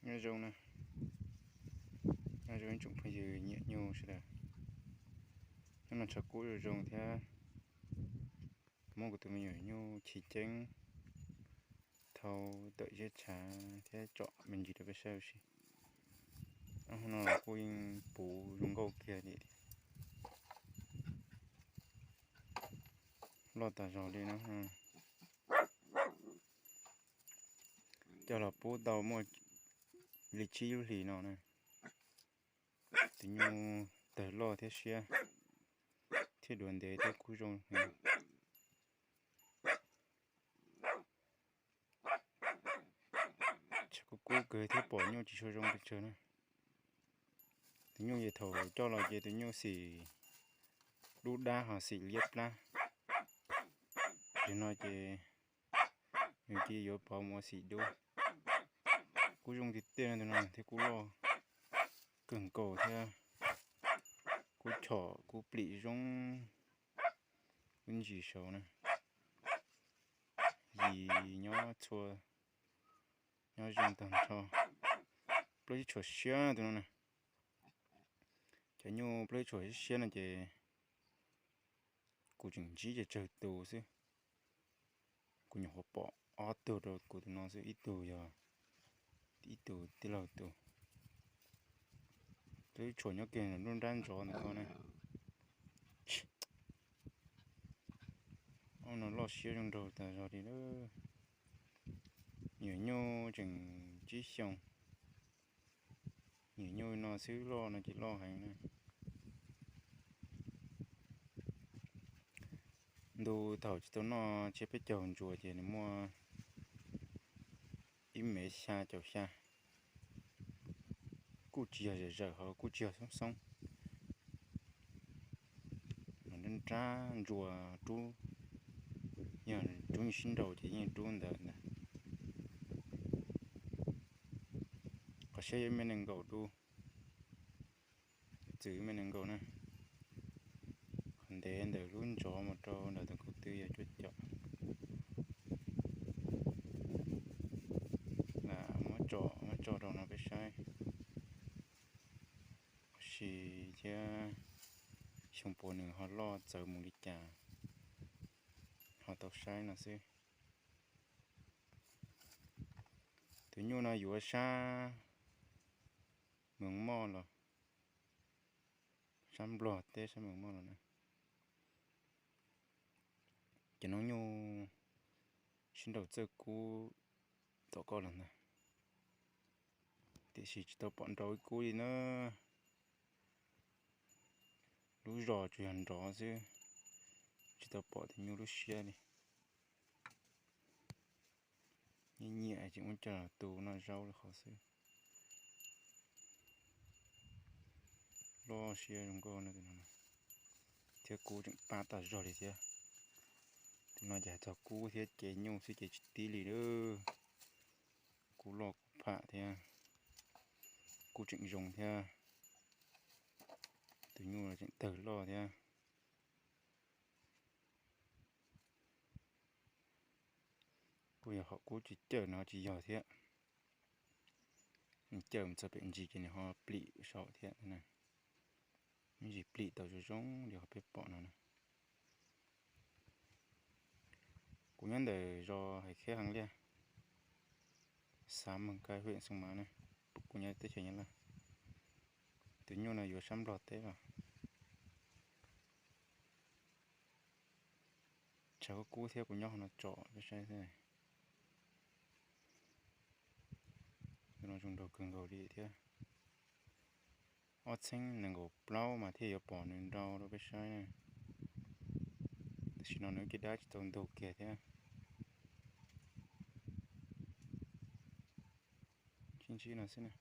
Nyob zoo na, nyob zoo ib tsoom phooj ywg nyiam nyuj sawv daws. Hnub no tshav kub zoo zoo thiab, muab kuv tus me nyuam nyuj chiv ceeb thau tawm zeb tshav thiab tsom me ntsis rau peb saib ua si. Ob hnub no los kuj yeej puv zoo nkauj kiag li thiab, loj tas zog li na. Coj los pub tau muaj li tsib lub hlis no na. Tus nyuj tawg loj thiab siab thiab duav ntev thiab kub zoo heev. Tshav kub kub kawg thiab pom nyuj tsis tshua zoo pes tsawg na. Tus nyuj ces thaum coj los ces tus nyuj xim dub dab ho xim liab plab. Tam no ces nws cia yuav pov mus ua xim dub. Kub zoo tiag tiag no tus no thiab kub loj kawg nkaus thiab. Kub chom kub plim zoo, kub ntsis saud na. Yim nyob txhua, nyob zoo tag nrho. Plaub tsib tshuam siab tus no na. Cov nyuj plaub tsib tshuam siab siab no ces kuv tseem ntsib ces tsawg tus xwb. Kuv nyuam qhuav pom ob tug rau kuv tus no xwb, ib tug yog ib tug tij laug tus. Plaub tsib tshuam nyob kiag nruab nrab ntsos ntawm ko na. Ob no loj siab zoo nraug tas zog li lawm. Nyuam nyuj tseem tsib xyoos. Nyuam nyuj no xwb loj no ces loj heev na. Ntu thaum tsis tau noj tsiab peb caug ntsuas ces nws muaj ib mev xya caum xya. Kuj tsis yog zawm zawm hos kuj tsis yog xoob xoob. Nrab ntsuas rub, yog rub sib nraus ces yeej rub ntawd ntag. Qhov siab yog me nees nkaum dub, txwm me nees nkaum na. Qhov ntev ntawm lub ntsos mus rau ntawm tus kaum tw yog cuaj caum. Lam muab tso, muab tso rau no peb saib. Tab sis thiab xyoo puas nws ho loj txawv mus li cas ho tau saib no xwb. Tus nyuj no yuav sab Moos Moj los, sab Nplog teb sab Moos Moj los na. Cov noob nyuj sib nraus txawj kub tom koj los ntag, tiam sis tsis tau pom nraus ib kub li na. Lub zos tsuas yog nrov xwb, tsis tau pom tus nyuj lub siab li. Nyiam nyiam ces muab coj los tu noj zaub li qhov xwb. Loj siab zoo nkauj no, thiab kub tseem pab tas zog li thiab. Tus no ces hais txog kub thiab ces nyuj xwb ces tsis tib li lawm. Kub loj kub pham thiab, kub tseem zoo thiab. Tus nyuj tseem tawg loj thiab. Kuj yog hom kub tsis cawm no tsis yog thiab. Nws cawm mus txog pem ntsis ces nws ho plim saum thiab. Me ntsis plim tau zoo zoo li qhov peb pom no na. Kuv nyob ntawm zos Hais Kheb Heev Liaj, xav Moos Kais, hwm Xoo Mas na. Kuv nyob teb chaws Nyab Laj. Tus nyuj no yuav sab Nplog teb los. Tshav kub kub thiab kuv nyob hauv no tsom peb saib xwb. Tus no zoo nraug kawg nkaus li thiab. Ob txhiab nees nkaum plaub mas thiaj yuav pom nws nrau rau peb saib na. Tam sim no nws ib ce dab tsis tau ntug kiag thiab. Ntsib ntsib no xwb na.